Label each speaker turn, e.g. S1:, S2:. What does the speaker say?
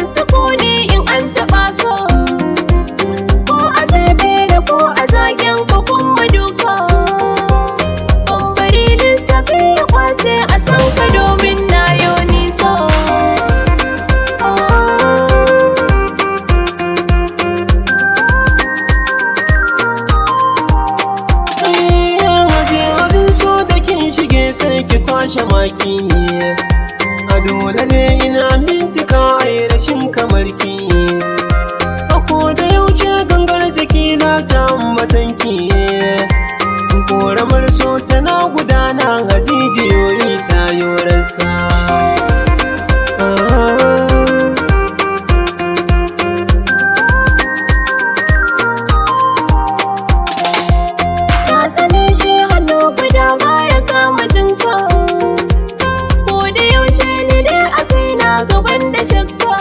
S1: Ban sukuni in an taɓa ka, ko a jefe da ko a zagen ko kuma duka. Ban bari lissafi ya kwace a san ka domin na yo nisa.
S2: Waje abin so da kin shige sai ki kwashe maki. A dole ne ina bincika ai rashin kamar ki. A da yaushe gangar jiki na ta ambatan ki. Koramar so tana gudana a jijiyoyi ta yorarsa.
S1: Na sani shi hannu guda baya kama jinka. Ko da yaushe ni dai a kaina gaban da shakka.